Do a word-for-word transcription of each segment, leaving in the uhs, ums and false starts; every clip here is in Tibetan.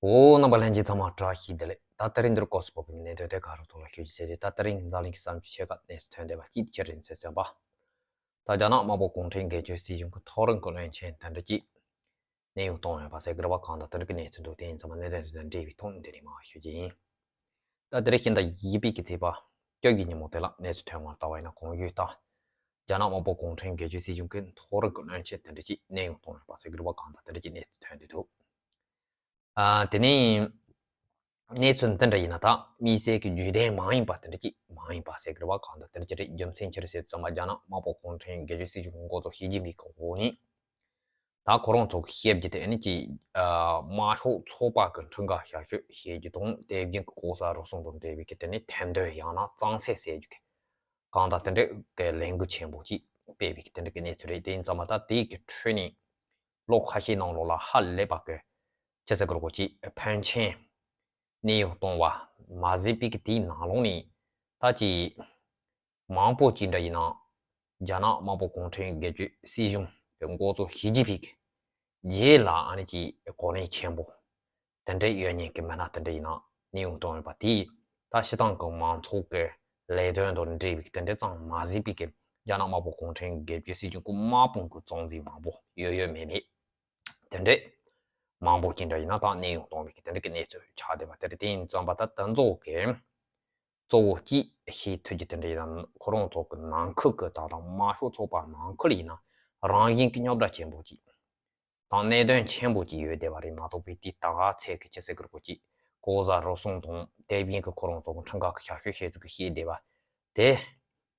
འོ། རྣམ་པ་ལྷན་རྒྱས་ཚང་མ་བཀྲ་ཤིས་བདེ་ལེགས། ད་ད་རིང་འདིར་སྐོར་སུ་བབས་པའི་གནད་དོན་དེ་ག་རུ་ཐོག་ལ་ཞུ་རྒྱུ་ཟེར་དུས། ད་ད་རིང་འཛམ་གླིང་གི་བསམ་སྤྱོད་ཆེ་ཁག་གནས་སུ་ཐོན་བསྡད་པ་གཅིག་ཁྱེད་རང་ཚོས་གསན་པ། ད་རྒྱ་ནག་དམར་པོ་གུང་ཁྲན་སྒེར་གཅོད་སྲིད་གཞུང་གི་མཐོ་རིམ་གྱི་བློན་ཆེན་དེ་འདྲ་གཅིག་གནས་དབྱུང་གཏོང་ཡོད་པ་ཟེར་གི་རེད་པ། གང་དང་དེ་འདྲ་གི་གནས་ཚུལ་འདུག་དེ་ཡིན་ཙང་མ་གནད་དོན་དེ་དང་འབྲེལ་བའི་ཐོག་ནས་འདི་རིང་མར་ཞུ་རྒྱུ་ཡིན། ད་དེ་རིང་ཕྱི་ཟླ་བཞི་པའི་གི་ཚེས་པ་བཅོ་བརྒྱད་ཉིན་མོ་དེ་ལ་གནས་ཚུལ་ཐོན་པར་ལྟ་བ་ཡིན་ན། གོང་ཞུས་ལྟར་རྒྱ་ནག་དམར་པོ་གུང་ཁྲན་སྒེར་གཅོད་སྲིད་གཞུང་གི་མཐོ་རིམ་གྱི་བློན་ཆེན་དེ་འདྲ་གཅིག་གནས་དབྱུང་གཏོང་ཡོད་པ་ཟེར་གི་རེད་པ། གང་དང་དེ་འདྲ་གཅིག་གནས་ཚུལ་ཐོན་བསྡད་འདུག་ཨ། དེ་ནས་གནས་ཚུལ་འདི་འདྲ་ཡིན་ན། ད་དམིགས་བསལ་གྱི་བརྒྱུད་ལྡན་མ་ཡིན་པ་དེ་འདྲ་གཅིག་མ་ཡིན་པ་ཟེར་གི་རེད་པ། གང་དང་དེ་འདྲ་གཅིག་རེད། རྒྱུ་མཚན་ཅི་རེད་ཟེར་ཙམ་པ། རྒྱ་ནག་དམར་པོ་གུང་ཁྲན་སྒེར་གཅོད་སྲིད་གཞུང་འགོ་གཙོ་ཞི་ཅིན་ཕིང་གི་འོག་ནས། ད་ཁོ་རང་ཚོ་གི་བཤད་རྒྱུ་དེ་ཨ་ནི་ཅིག་ཨ། དམར་ཤོག་ཚོགས་པ་གི་འཁྲུངས་སྐར་ཞབས་ཞུ་བྱེད་རྒྱུ་དང་། དེ་བཞིན་གྱི་ལྐོག་ཟ་རུལ་སུངས་དང་འབྲེལ་བའི་གི་དེ་ནས་འཐེམས་འདོན་ཡང་ན་གཙང་སེལ་ཟེར་རྒྱུ་གི་གང་དང་དེ་འདྲ་གི་ལས་འགུལ་ཆེན་པོ་ཅིག་སྤེལ་བའི་གི་དེ་འདྲ་གི་གནས་ཚུལ་རེད། དེ་ཡིན་ཙང་མ་ད་དེའི་གི་ཁྲོད་ནས་ལོ་ཁ་ཤས་ནང་ལོགས་ལ་ཧ་ལས་པ་གི་ཅི་ཟེར་དགོས་རེད་པ། ཅིག་ཕོན་ཆེན་གནས་དབྱུང་གཏོང་བ་མ་ཟད་པའི་གི་དེའི་ནང་ལོགས་ནས་ད་ཅིག་མང་པོ་ཅིག་འདྲ་ཡིན་ན། རྒྱ་ནག་དམར་པོ་གུང་ཁྲན་སྒེར་གཅོད་སྲིད་གཞུང་གི་འགོ་གཙོ་ཞི་ཅིན་ཕིང་གི་རྗེས་ལ་ཨ་ནི་ཅིག་གོ་གནས་ཆེན་པོ་དེ་འདྲ་ཡོད་མཁན་གྱི་མི་སྣ་དེ་འདྲ་ཡིན་ན་གནས་དབྱུང་གཏོང་ཡོད་པ་དེས། ད་སྤྱིར་བཏང་གི་མང་ཚོགས་ཀྱི་ལས་དོན་དང་འབྲེལ་བའི་དེ་འདྲ་ཙམ་མ་ཟད་པའི་གི་རྒྱ་ནག་དམར་པོ་གུང་ཁྲན་སྒེར་གཅོད་སྲིད་གཞུང་གི་དམག་དཔུང་གི་གཙོ་འཛིན་མང་པོ་ཡོད་ཡོད་མེད་མེད་དེ་འདྲ་མང་པོ་ཅིག་འདྲ་ཡིན་ན། ད་གནས་དབྱུང་གཏོང་བའི་གི་དེ་འདྲ་གི་གནས་ཚུལ་ཆགས་བསྡད་པ་དེ་རེད། དེ་ཡིན་ཙང་མ་ད་དེ་ཚོ་གི་གཙོ་བོ་གཅིག་བཤད་ཐུབ་རྒྱུ་དེ་འདྲ་ཡིན་ན། ཁོ་རང་ཚོ་གི་ནང་ཁུལ་གི་ད་ལྟ་དམར་ཤོག་ཚོགས་པ་ནང་ཁུལ་ཡིན་ན་རང་བཞིན་གྱི་རྙོག་དྲ་ཆེན་པོ་ཅིག་དང་གནད་དོན་ཆེན་པོ་ཅིག་ཡོད་བསྡད་པ་རེད་མ་གཏོགས་པའི། དེ་ད་ག་ཚད་ཀྱི་ཅི་ཟེར་དགོས་རེད་པ། ཅིག་ལྐོག་ཟ་རུལ་སུངས་དང་དེ་བཞིན་གྱི་ཁོ་རང་ཚོ་གི་འཁྲུངས་སྐར་གྱི་ཞབས་ཞུ་བྱེད་ཚུལ་གྱི་བཤད་བསྡད་པ་དེ་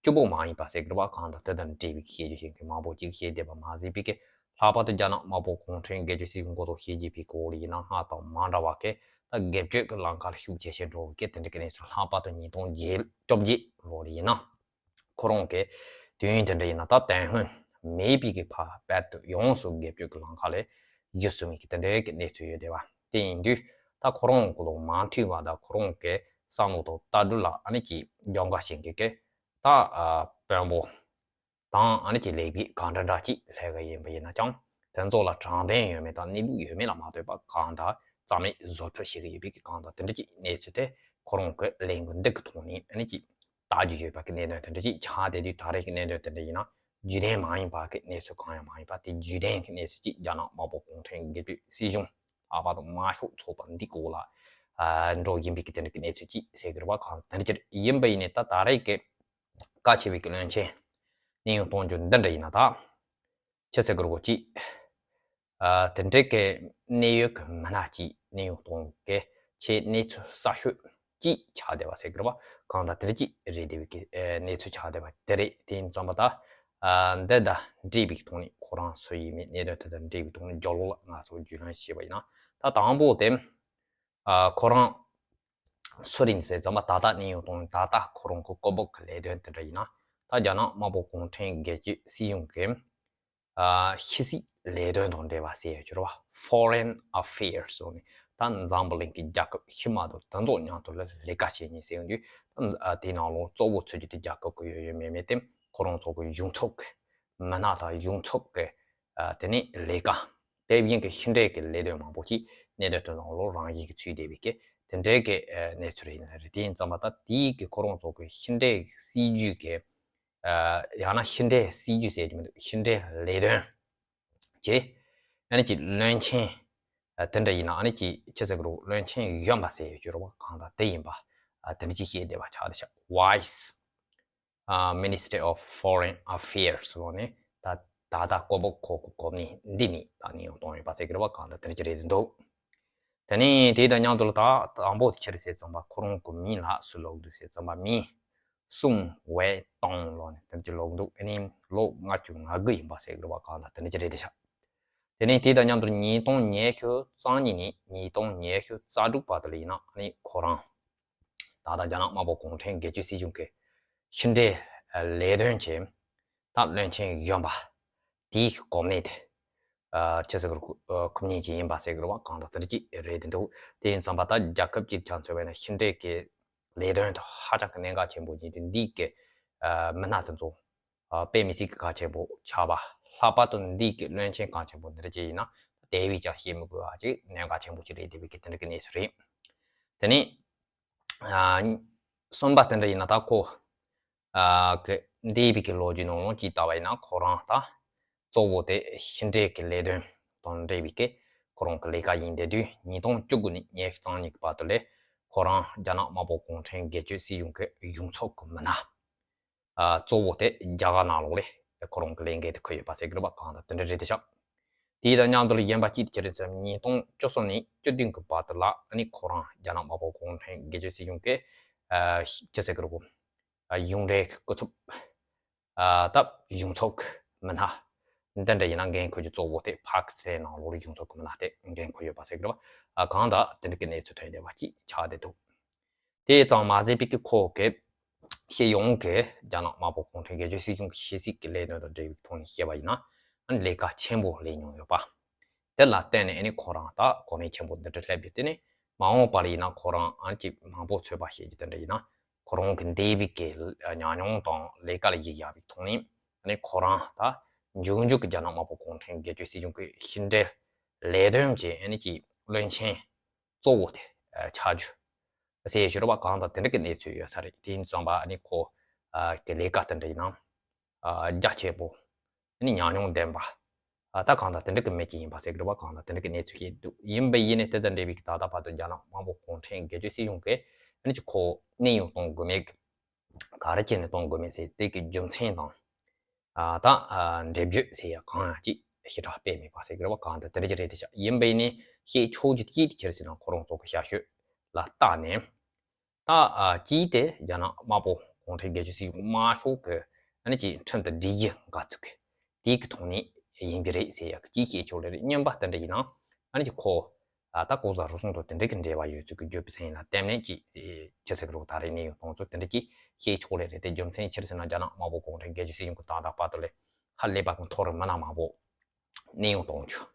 སྐྱོ་པོ་མ་ཡིན་པ་ཟེར་གི་རེད་པ། གང་དང་དེ་དང་འབྲེལ་བའི་བཤད་རྒྱུ་བཤད་མཁན་མང་པོ་ཅིག་བཤད་བསྡད་པ་མ་ཟད་པའི་གི། ལྷག་པར་དུ་རྒྱ་ནག་དམར་པོ་གུང་ཁྲན་སྒེར་གཅོད་སྲིད་གཞུང་འགོ་གཙོ་ཞི་ཅིན་ཕིང་སྐོར་ལ་ཡིན་ན་སྔར་དང་མ་འདྲ་བ་གི་ད་སྒེར་གཅོད་ཀྱི་ལམ་ཁ་ལ་ཤུགས་ཇེ་ཆེར་འགྲོ་བའི་གི་དེ་འདྲ་གི་གནས་ཚུལ། ལྷག་པར་དུ་ཉིས་སྟོང་བརྒྱད་བཅོ་བརྒྱད་ལོ་ལ་ཡིན་ན་ཁོ་རང་གི་དུས་ཡུན་དེ་འདྲ་ཡིན་ན་ད་དོན་སྔོན་མེད་པའི་གི་བར་དཔལ་དུ་ཡོངས་སུ་སྒེར་གཅོད་ཀྱི་ལམ་ཁ་ལ་བརྒྱུད་སོང་བའི་གི་དེ་འདྲ་གི་གནས་ཚུལ་ཡོད་བསྡད་པ་དེ་ཡིན་དུས། ད་ཁོ་རང་གི་ལོ་མ་མཐུན་པ་དང་ཁོ་རང་གི་བསམ་བློ་དང་ལྟ་གྲུབ་ལ་ཨ་ནི་ཅིག་སྦྱོང་བརྡར་བྱེད་མཁན་གྱི་ད་ཨ་དཔོན་པོ་དང་ཨ་ནི་ཅིག་ལས་བྱེད་གང་འདྲ་འདྲ་ཅིག་སླེབས་ཀྱི་ཡིན་པ་ཡིན་ན་ཀྱང་། དེ་ཚོ་ལ་དྲང་བདེན་ཡོད་མེད་དང་གནས་ལུགས་ཡོད་མེད་ལ་མ་ལྟོས་པར་གང་ལྟར་རྩ་མེད་བཟོ་འཕྲུལ་བྱེད་ཀྱི་ཡོད་པའི་གི་གང་ལྟར་དེ་འདྲ་ཅིག་གནས་ཚུལ་དེ་ཁོ་རང་གི་ལས་འགུལ་འདི་གི་ཐོག་ནས་ཨ་ནི་ཅིག་ལྟ་རྒྱུ་ཡོད་པ་གི་གནད་དོན་དེ་འདྲ་ཅིག་ཆགས་བསྡད་དུས། ད་རེས་ཀྱི་གནད་དོན་དེ་འདྲ་ཡིན་ན་བརྒྱུད་ལྡན་མ་ཡིན་པ་གི་གནས་ཚུལ་གང་ཡང་མ་ཡིན་པ་དེ། བརྒྱུད་ལྡན་གྱི་གནས་ཚུལ་ཅིག་རྒྱ་ནག་དམར་པོ་གུང་ཁྲན་སྒེར་གཅོད་སྲིད་གཞུང་ལྷག་པར་དུ་དམར་ཤོག་ཚོགས་པ་འདི་སྐོར་ལ་ཨ་འགྲོ་བཞིན་པའི་གི་དེ་འདྲ་གི་གནས་ཚུལ་ཅིག་ཟེར་གི་རེད་པ། གང་དེ་འདྲ་ཅིག་ཡིན་པ་ཡིན་ནའི་ད་ད་རེས་ཀྱི་གལ་ཆེ་བའི་གི་བློན་ཆེན་གནས་དབྱུང་གཏོང་རྒྱུ་འདི་འདྲ་ཡིན་ན། ད་ཅི་ཟེར་དགོས་རེད་གོ། ཅིག་ཨ་དེ་འདྲའི་གི་གནད་ཡོད་གི་མི་སྣ་ཅིག་གནས་དབྱུང་གཏོང་གི་ཆེད་གནས་ཚུལ་གསར་ཤོས་ཅིག་ཆགས་བསྡད་པ་ཟེར་གི་རེད་པ། གང་ལྟར་དེ་འདྲ་ཅིག་རེད་བསྡད་པའི་གི་ཨ་གནས་ཚུལ་ཆགས་བསྡད་པ་དེ་རེད། དེ་ཡིན་ཙང་མ་ད་ཨ་འདི་དང་འབྲེལ་བའི་ཐོག་ནས་ཁོ་རང་སུ་ཡིན་མིན་གནད་དོན་དེ་དང་འབྲེལ་བའི་ཐོག་ནས་མཇུག་ལོགས་ལ་ང་ཚོ་རྒྱུས་ལོན་བྱས་པ་ཡིན་ན། ད་དང་པོ་དེ་ཨ་ཁོ་རང་སུ་རེད་ཟེར་ཙམ་པ། ད་ལྟ་གནས་དབྱུང་གཏོང་ད་ལྟ་ཁོ་རང་གི་སྐོར་འབབ་ཀྱི་ལས་དོན་དེ་འདྲ་ཡིན་ན། ད་རྒྱ་ནག་དམར་པོ་གུང་ཁྲན་སྒེར་གཅོད་སྲིད་གཞུང་གི་ཨ་ཕྱི་སྲིད་ལས་དོན་དང་འབྲེལ་བ་ཟེར་ཡོད་ཀྱི་རེད་པ། Foreign Affairs ཟེར་ནས། ད་འཛམ་བུ་གླིང་གི་རྒྱལ་ཁབ་ཕྱི་མ་དང་དེ་ཚོ་མཉམ་དུ་ལ་ལས་ཀ་བྱེད་མཁན་ཟེར་ཡོང་དུས། ད་ཨ་དེའི་ནང་ལོགས་གཙོ་བོ་ཚུད་རྒྱུ་དེ་རྒྱལ་ཁབ་ཀྱི་ཡོད་ཡོད་མེད་མེད་དེ། ཁོ་རང་ཚོ་གི་གཞུང་ཚབ་ཀྱི་མི་སྣ་དང་གཞུང་ཚབ་ཀྱི་ཨ་དེ་ནས་ལས་ཀ། དེ་བཞིན་གྱི་ཕྱི་འབྲེལ་གྱི་ལས་དོན་མང་པོ་ཞིག་གནད་དོན་དེ་ནང་ལོགས་རང་བཞིན་གྱིས་ཚུད་བསྡད་པའི་གི་དེ་འདྲའི་གི་ཨ་གནས་ཚུལ་རེད། དེ་ཡིན་ཙང་མ་ད་དེའི་གི་ཁོ་རང་ཚོ་གི་ཕྱི་འབྲེལ་སྲིད་ཇུས་ཀྱི་ཨ་ཡང་ན་ཕྱི་འབྲེལ་སྲིད་ཇུས་ཟེར་གྱི་མི་འདུག་ཕྱི་འབྲེལ་ལས་དོན་གྱི་ཨ་ནི་ཅིག་བློན་ཆེན་ཨ་དེ་འདྲ་ཡིན་ན། ཨ་ནི་ཅིག་ཅི་ཟེར་དགོས་རེད། བློན་ཆེན་གཞོན་པ་ཟེར་ཡོད་ཀྱི་རེད་པ། གང་ལྟར་དེ་ཡིན་པ་ཨ་དེ་འདྲ་ཅིག་བཤད་བསྡད་པ་ཆགས་བསྡད་ཤག Vice ཨ་Minister of Foreign Affairs ལོ་ནས་ད་ད་ལྟ་སྐོར་འབབ་ཁོ་གི་གོ་གནས་འདི་ནས་ད་གནས་དབྱུང་གཏོང་ཡོད་པ་ཟེར་གི་རེད་པ། གང་ལྟར་དེ་འདྲ་ཅིག་རེད་འདུག་དེ་ནས་དེ་དང་མཉམ་དུ་ལ་ད་དང་པོ་ཆི་རེད་ཟེར་ཙམ་པ། ཁོ་རང་གི་མིང་ལ་སུ་ལབ་འདུག་ཟེར་ཙམ་པ། མིང་སུང་ཝེ་ཏོང་ལོ་ནས་དེ་འདྲ་ཅིག་ལབ་འདུག་ཨ་ནི་ལོ་ལྔ་བཅུ་ང་དགུ་ཡིན་པ་ཟེར་གི་རེད་པ། གང་ལྟར་དེ་འདྲ་ཅིག་རེད་བསྡད་ཤག་དེ་ནས་དེ་དང་མཉམ་དུ་ཉིས་སྟོང་ཉི་ཤུ་རྩ་གཉིས་ནས་ཉིས་སྟོང་ཉི་ཤུ་རྩ་དྲུག་བར་དུ་ལ་ཡིན་ན། ཨ་ནི་ཁོ་རང་ད་ལྟ་རྒྱ་ནག་དམར་པོ་གུང་ཁྲན་སྒེར་གཅོད་སྲིད་གཞུང་གི་ཕྱི་འབྲེལ་ལས་དོན་གྱི་ད་བློན་ཆེན་གཞོན་པ་དེའི་གོ་གནས་དེ་ཨ་ཆི་ཟེར་དགོས་རེད། ཨ་ཁུར་མཁན་ཅིག་ཡིན་པ་ཟེར་གི་རེད་པ། གང་ལྟར་དེ་འདྲ་ཅིག་རེད་བསྡད་འདུག་དེ་ཡིན་ཙང་མ་ད་རྒྱལ་ཁབ་སྤྱིར་ཆ་མཚོན་པ་ཡིན་ན་ཕྱི་འབྲེལ་གྱི་ལས་དོན་དེ་ཧ་ཅང་གི་གནད་འགག་ཆེན་པོ་ཡིན་དུས། འདིའི་གི་ཨ་མི་སྣ་དེ་ཚོ་ཨ་དཔེ་མི་སྲིད་ཀྱི་གལ་ཆེན་པོ་ཆགས་པ། ལྷག་པར་དུ་འདིའི་གི་བློན་ཆེན་གལ་ཆེན་པོ་འདི་འདྲ་ཅིག་ཡིན་ན། དེ་བས་ཀྱང་བཤད་མི་དགོས་པ་ཅིག་གནད་འགག་ཆེན་པོ་ཅིག་རེད་བསྡད་པའི་གི་དེ་འདྲ་གི་གནས་ཚུལ་རེད། དེ་ནས་ཨ་གསུམ་པ་དེ་འདྲ་ཡིན་ན་ད་ཁོ་ཨ་གི་འདས་པའི་གི་ལོ་རྒྱུས་ནང་ལོགས་ཅིག་ལྟ་བ་ཡིན་ན་ཁོ་རང་ད་གཙོ་བོ་དེ་ཤིང་འབྲས་ཀྱི་ལས་དོན་དང་འབྲེལ་བའི་གི་ཁོ་རང་གི་ལས་ཀ་ཡིན་བསྡད་དུས་ཉིས་སྟོང་བཅུ་དགུ་ནས་ཉི་ཤུ་རྩ་གཉིས་ཀྱི་བར་དུ་ལས་ཁོ་རང་རྒྱ་ནག་དམར་པོ་གུང་ཁྲན་སྒེར་གཅོད་སྲིད་གཞུང་གི་གཞུང་ཚབ་ཀྱི་མི་སྣ། ཨ་གཙོ་བོ་དེ་རྒྱ་གར་ནང་ལོགས་ལས་ཁོ་རང་གི་ལས་འགན་དེ་འཁུར་ཡོད་པ་ཟེར་གི་རེད་པ། གང་ལྟར་དེ་འདྲ་རེད་དེ་ཤག་དེའི་དང་མཉམ་དུ་ལ་གཞན་པ་གཅིག་དེ་ཅི་རེད་ཟེར་ན་ཉིས་སྟོང་བཅུ་གསུམ་ནས་བཅུ་བདུན་གྱི་བར་དུ་ལ་ཨ་ནི་ཁོ་རང་རྒྱ་ནག་དམར་པོ་གུང་ཁྲན་སྒེར་གཅོད་སྲིད་གཞུང་གི་ཨ་ཅི་ཟེར་གི་རེད་གོ། ཨ་གཞུང་འབྲེལ་གྱི་སྐུ་ཚབ་ཨ་སྟབས་གཞུང་ཚབ་ཀྱི་མི་སྣ་འདི་འདྲ་ཡིན་ན་འགན་འཁུར་རྒྱུ་གཙོ་བོ་དེ་ཕ་ཀི་སི་ཐན་ནང་ལོགས་ལ་གཞུང་ཚབ་ཀྱི་མི་སྣ་དེ་འགན་འཁུར་ཡོད་པ་ཟེར་གི་རེད་པ། ཨ་གང་ལྟར་དེ་འདྲ་གི་གནས་ཚུལ་ཐོན་བསྡད་པ་ཅིག་ཆགས་བསྡད་འདུག་དེ་ཙམ་མ་ཟད་པའི་གི་ཁོ་གི་སྤྱི་ཡོངས་ཀྱི་རྒྱ་ནག་དམར་པོ་གུང་ཁྲན་སྒེར་གཅོད་སྲིད་གཞུང་གི་ཕྱི་སྲིད་ཀྱི་ལས་དོན་དང་འབྲེལ་བའི་ཐོག་ནས་བཤད་པ་ཡིན་ན་ཨ་ནི་ལས་ཀ་ཆེན་པོ་ལས་མྱོང་ཡོད་པ། དེ་ལ་བརྟེན་ནས་ཨ་ནི་ཁོ་རང་ད་གོ་གནས་ཆེན་པོ་འདི་འདྲ་སླེབས་རྒྱུ་དེ་ནི་མ་འོངས་པ་ལ་ཡིན་ན་ཁོ་རང་ཨ་ནི་ཅིག་མང་པོ་ཚོད་དཔག་བྱེད་རྒྱུ་དེ་འདྲ་ཡིན་ན་ཁོ་རང་གི་འདས་པའི་གི་ཉམས་མྱོང་དང་ལས་ཀ་ལ་གཞི་བཞག་པའི་ཐོག་ནས་ཨ་ནི་ཁོ་རང་ད་མཇུག་མཇུག་གི་རྒྱ་ནག་དམར་པོ་གུང་ཁྲན་སྒེར་གཅོད་སྲིད་གཞུང་གི་ཕྱི་འབྲེལ་ལས་དོན་གྱི་ཨ་ནི་ཅིག་བློན་ཆེན་གཙོ་བོ་དེ་ཆགས་རྒྱུ་ཟེར་ཞུ་རེད་པ། གང་ལྟར་དེ་འདྲ་གི་གནས་ཚུལ་ཡོད་ས་རེད། དེ་ཡིན་ཙང་པ་ཨ་ནི་ཁོ་གི་ལས་ཀ་དེ་འདྲ་ཡིན་ན་རྒྱ་ཆེ་པོ་ཨ་ནི་ཉམས་མྱོང་ལྡན་པ་ད་གང་ལྟར་དེ་འདྲ་གི་མི་ཅིག་ཡིན་པ་ཟེར་གི་རེད་པ། གང་ལྟར་དེ་འདྲ་གི་གནས་ཚུལ་ཞིག་འདུག་ཡིན་པ་ཡིན་ནའི་དེ་དང་འབྲེལ་བའི་ད་ལྟ་བར་དུ་རྒྱ་ནག་དམར་པོ་གུང་ཁྲན་སྒེར་གཅོད་སྲིད་གཞུང་གིས་ཨ་ནི་ཅིག་ཁོ་གནས་དབྱུང་གཏོང་དགོས་མེད་གི་ག་རེ་བྱས་ནས་གཏོང་དགོས་མེད་ཟེར་དེ་གི་རྒྱུ་མཚན་དང་ཨ་ད་ཨ་འགྲེལ་བརྗོད་ཟེར་ཡ་གང་ཡང་ཅིག་ཞེ་དྲག་སྤེལ་མེད་པ་ཟེར་གི་རེད་པ། གང་ལྟར་དེ་འདྲ་ཅིག་རེད་དེ་ཤག་ཡིན་པ་ཡིན་ནའི་བཤད་ཆོག་རྒྱུ་དེ་ཅི་ཟེར་ན་ཁོ་རང་ཚོ་གི་ཞབས་ཞུ་ལ་བལྟས་ནས་ད་ཨ་ཅིག་དེ་རྒྱ་ནག་དམར་པོ་གུང་ཁྲན་སྒེར་གཅོད་སྲིད་གཞུང་དམར་ཤོག་གི་ཨ་ནི་ཅིག་ཁྲིམས་དང་སྒྲིག་གཞི་འགལ་ཚུལ་གི་དེ་གི་ཐོག་ནས་ཡིན་གྱི་རེད་ཟེར་ཡ་གི་ཅིག་བཤད་ཆོག་ལེ་རེད། གཉིས་པ་དེ་འདྲ་ཡིན་ན་ཨ་ནི་ཅིག་ཁོ་ཨ་ད་ལྐོག་ཟ་རུལ་སུངས་དང་དེ་འདྲ་གི་འབྲེལ་བ་ཡོད་ཚུལ་གྱི་བརྗོད་པའི་མཚན་ལ་བརྟེན་ནས་ཅིག་ཅི་ཟེར་གི་རེད་ད་རེས་གནས་དབྱུང་གཏོང་ཚུལ་དེ་འདྲ་ཅིག་བཤད་ཆོག་ལེ་རེད། དེ་རྒྱུ་མཚན་ཅི་རེད་ཟེར་ན་རྒྱ་ནག་དམར་པོ་གུང་ཁྲན་སྒེར་གཅོད་སྲིད་གཞུང་གི་ད་ལྟ་བར་དུ་ལས་ཧ་ལས་པ་གི་མཐོ་རིམ་མི་སྣ་མང་པོ་གནས་དབྱུང་གཏོང་རྒྱུ།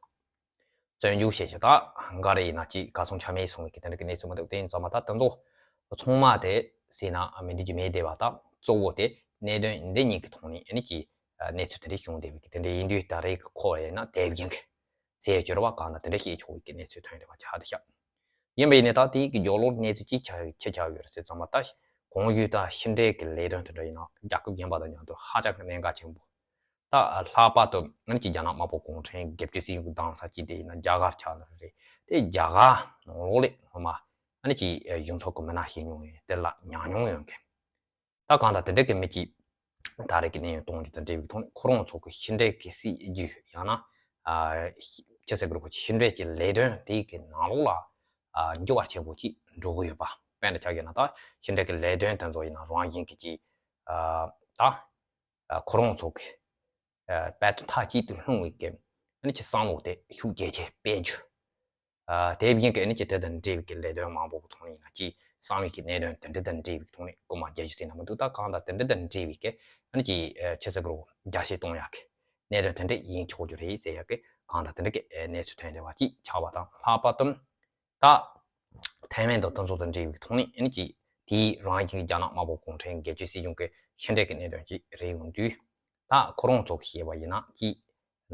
བཙོན་འཇུག་བྱེད་རྒྱུ་ད་འགའ་རེ་ཡིན་ན་ཅིག་གར་སོང་ཆ་མེད་སོང་བའི་གི་དེ་འདྲ་གི་གནས་ཚུལ་མི་འདུག་དེ་ཡིན་ཙང་མ་ད་དེ་ཚོ་ཚང་མ་དེ་ཟེར་ན་མི་འགྲིག་རྒྱུ་མེད་བསྡད་པ། ད་གཙོ་བོ་དེ་གནད་དོན་འདི་གཉིས་ཀྱི་ཐོག་ནས་ཨ་ནི་ཅིག་གནས་ཚུལ་དེ་འདྲ་བྱུང་བསྡད་པའི་གི་དེ་འདྲ་ཡིན་དུས་ད་རེས་ཀྱི་ཁོ་ཡིན་ན་དེབ་རྒྱུན་གི་ཟེར་གྱི་རེད་པ། གང་ལྟར་དེ་འདྲ་བཤད་ཆོག་པའི་གི་གནས་ཚུལ་ཐོན་བསྡད་པ་ཆགས་བསྡད་ཤག་ཡིན་པ་ཡིན་ནའི་ད་དེའི་གི་མཇུག་ལོགས་གནས་ཚུལ་ཅིག་ཆགས་ཡོད་ཅི་ཆགས་ཡོད་རེད་ཟེར་ཙང་མ་ད་གོང་ཞུས་ལྟར་ཕྱི་འབྲེལ་གྱི་ལས་དོན་དེ་འདྲ་ཡིན་ན་རྒྱལ་ཁབ་གཞན་པ་དང་མཉམ་དུ་ཧ་ཅང་གི་གནད་འགག་ཆེན་པོ། ད་ལྷག་པར་དུ་ཨ་ནི་ཅིག་རྒྱ་ནག་དམར་པོ་གུང་ཁྲན་སྒེར་གཅོད་སྲིད་གཞུང་གི་གདན་ས་ཅིག་དེ་ཡིན་ན་རྒྱ་གར་ཆགས་ནི་རེད། དེ་རྒྱ་གར་ནང་ལོགས་ལས་སྔོན་མ་ཨ་ནི་ཅིག་གཞུང་ཚབ་ཀྱི་མི་སྣ་བྱེད་མྱོང་ཡོད། དེ་ལ་ཉམས་མྱོང་ཡོད་མཁན། ད་གང་ལྟར་དེ་འདྲ་གི་མི་གཅིག་ད་རེས་ཀྱི་གནས་དབྱུང་གཏོང་རྒྱུ་དང་འབྲེལ་བའི་ཐོག་ནས་ཁོ་རང་ཚོ་གི་ཕྱི་འབྲེལ་གྱི་སྲིད་ཇུས་ཡང་ན་ཨ་ཅི་ཟེར་དགོས་རེད་གོ། ཕྱི་འབྲེལ་གྱི་ལས་དོན་དེ་གི་ནང་ལོགས་ལ་ཨ་འགྱུར་བ་ཆེན་པོ་ཅིག་འགྲོ་གི་ཡོད་པ། དཔེར་ན་ཆ་བཞག་ན་ད་ཕྱི་འབྲེལ་གྱི་ལས་དོན་དེ་ཚོ་ཡིན་ན་རང་བཞིན་གྱི་ཅིག་ཨ་ད་ཨ་ཁོ་རང་ཚོ་གི་ཨ་དཔལ་དོན་མཐའ་གཅིག་ཏུ་ལྷུང་བའི་གི་ཨ་ནི་ཅིག་བསམ་བློ་དེ་ཤུགས་ཇེ་ཆེ་སྤེལ་རྒྱུ། ཨ་དེ་བཞིན་གྱི་ཨ་ནི་ཅིག་དེ་དང་འབྲེལ་བའི་གི་ལས་དོན་མང་པོ་གི་ཐོག་ནས་ཡིན་ན་ཅིག་བསམ་ཡས་ཀྱི་གནད་དོན་དེ་འདྲ་དང་འབྲེལ་བའི་གི་ཐོག་ནས་རྐུན་མ་རྒྱག་རྒྱུ་ཟེར་ན་མི་འདུག་ད་གང་ལྟར་དེ་འདྲ་དང་འབྲེལ་བའི་གི་ཨ་ནི་ཅིག་ཨ་ཅི་ཟེར་དགོས་རེད་གོ། རྒྱ་སྐྱེད་གཏོང་ཡག་གི་གནད་དོན་དེ་འདྲ་ཡིན་ཆོག་རྒྱུ་རེད་ཟེར་ཡག་གི་གང་ལྟར་དེ་འདྲ་གི་ཨ་གནས་ཚུལ་ཐོན་བསྡད་པ་ཅིག་ཆགས་པ་དང་། ལྷག་པར་དུ་ད་ཐའེ་ཝན་དང་དེ་ཚོ་དང་འབྲེལ་བའི་ཐོག་ནས་ཨ་ནི་ཅིག་དེའི་རང་བཞིན་རྒྱ་ནག་དམར་པོ་གུང་ཁྲན་སྒེར་གཅོད་སྲིད་གཞུང་གི་ཕྱི་འབྲེལ་གྱི་གནད་དོན་ཅིག་རེད་ཡོང་དུས། ད་ཁོ་རང་ཚོ་གིས་བཤད་པ་ཡིན་ན་ཅིག་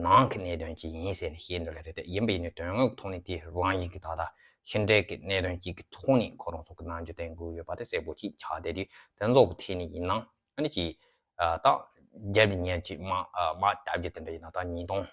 ནང་གི་གནད་དོན་ཅིག་ཡིན་ཟེར་ནས་བཤད་འདོད་ལེ་རེད་དེ། ཡིན་པ་ཡིན་ནའི་དོན་དངོས་ཀྱི་ཐོག་ནས་དེ་རང་བཞིན་གྱི་ད་ལྟ་ཕྱི་འབྲེལ་གྱི་གནད་དོན་ཅིག་གི་ཐོག་ནས་ཁོ་རང་ཚོ་གི་རྣམ་འགྱུར་བསྟན་དགོས་ཡོད་པ་དེ་གསལ་པོ་ཅིག་ཆགས་བསྡད་དུས། དེ་ཚོ་གི་ཐད་ནས་ཡིན་ན་ཨ་ནི་ཅིག་ཨ་ད་རྒྱབ་ཉན་ཅིག་མ་ཨ་མ་སྟབས་ཀྱི་དེ་འདྲ་ཡིན་ན་ད་ཉིས་སྟོང་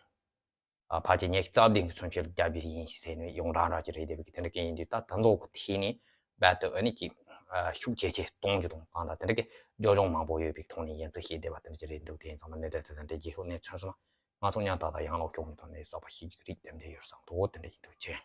ཨ་ཕལ་ཆེར་ཉི་ཤུ་རྩ་བདུན་གྱི་ཚུན་ཆད་ལ་རྒྱབ་ཀྱི་ཡིན་ཟེར་ནས་ཡོངས་གྲགས་འདྲ་ཅིག་རེད་བསྡད་པའི་གི་དེ་འདྲ་གི་ཡིན་དུས། ད་དེ་ཚོ་གི་ཐད་ནས་རྦད་དེ་ཨ་ནི་ཅིག་ཨ་ཤུགས་ཇེ་ཆེ་གཏོང་རྒྱུ་དང་གང་ལྟར་དེ་འདྲ་གི་རྒྱབ་ལྗོངས་མང་པོ་ཡོད་པའི་ཐོག་ནས་ཡིན་ཚུལ་བཤད་བསྡད་པ་དེ་འདྲ་ཅིག་རེད་འདུག་དེ་ཡིན་ཙང་མ་གནད་དོན་དེ་ཚོ་འདྲ་རྒྱས་ཤོག་གནས་ཚུལ་སོང་ན་ང་ཚོ་མཉམ་ད་ལྟ་ཡང་ལོག་ཤོག་ནས་ཐོག་ནས་གསར་པ་ཤེས་རྒྱུ་རིགས་དེ་འདྲ་ཡོད་བསམ་འདུག་དེ་འདྲ་ཡིན་འདུག་ཅེས།